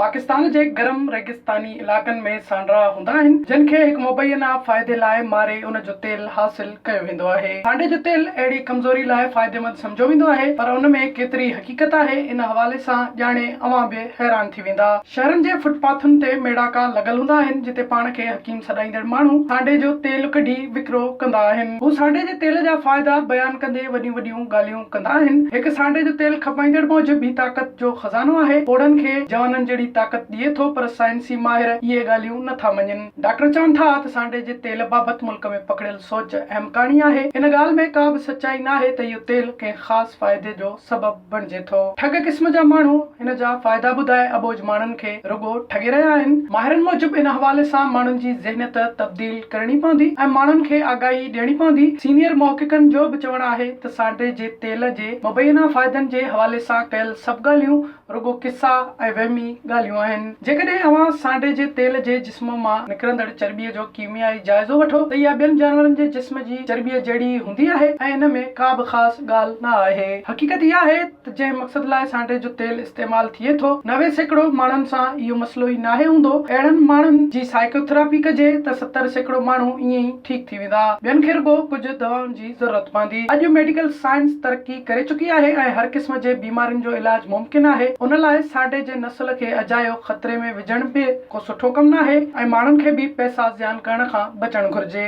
پاڪستان جي گرم ريگستاني علائقن ۾ سانڊرا هوندا آهن، جن کي هڪ مبينا فائدي لاء ماري ان جو تيل حاصل ڪيو ويندو آهي. سانڊي جو تيل اهڙي ڪمزوري لاء فائديمند سمجهيو ويندو آهي، پر ان ۾ ڪيتري حقيقت آهي، ان حوالي سان ڄاڻي اوهان به حيران ٿي ويندا. شهرن جي فٽ پاٿن تي ميڙاڪا لڳل هوندا آهن، جتي پاڻ کي حڪيم سڏائيندڙ ماڻهو سانڊي جو تيل ڪڍي وڪرو ڪندا آهن. هو سانڊي جي تيل جا فائدا بيان ڪندي وڏيون وڏيون ڳالهيون ڪندا آهن. هڪ سانڊي جو تيل کپائيندڙ موجب هي طاقت جو خزانو آهي، پوڙهن کي جوانن جهڙي طاقت ڏئي ٿو پر سائنسي ماهر اهي ڳالهيون نه ٿا مڃين. ڊاڪٽر چون ٿا ته سانڊي جي تيل بابت ملڪ ۾ پکڙيل سوچ احمقاڻي آهي، ان ڳالهه ۾ ڪا به سچائي ناهي ته اهو تيل ڪنهن خاص فائدي جو سبب بڻجي ٿو. ٺڳ قسم جا ماڻهو هن جا فائدا ٻڌائي اٻوجهه ماڻهن کي رڳو ٺڳي رهيا آهن. ماهرن موجب ان حوالي سان ماڻهن جي ذهنيت تبديل ڪرڻي پوندي ۽ ماڻهن کي آگاهي ڏيڻي پوندي. سينيئر محققن جو به چوڻ آهي ته سانڊي جي تيل جي مبينا فائدن جي حوالي سان ڪيل سڀ ڳالهيون رڳو قصا ۽ وهمي ڳالهيون آهن. جيڪڏهن اوهان سانڊي جي تيل جي جسم مان نڪرندڙ چرٻيء جو ڪيميائي جائزو وٺو ته اها ٻين جانورن جي جسم جي چرٻيء جهڙي ئي هوندي آهي ۽ ان ۾ ڪا به خاص ڳالهه نه آهي. حقيقت اها آهي ته جنهن مقصد لاء سانڊي جو تيل استعمال ٿئي ٿو، 90% ماڻهن سان اهو مسئلو ئي ناهي هوندو. اهڙن ماڻهن جي سائيڪوٿراپي ڪجي ته 70% ماڻهو ائين ئي ٺيڪ ٿي ويندا. ٻين کي رڳو ڪجهه دوائن جي ضرورت پوندي. اڄ ميڊيڪل سائنس ترقي ڪري چڪي آهي ۽ هر قسم جي بيمارين جو علاج ممڪن آهي. ان لاء سانڊي جي نسل کي اجايو خطري ۾ وجهڻ به ڪو سٺو ڪم ناهي ۽ ماڻهن کي به پئسا زيان ڪرڻ کان بچڻ گهرجي.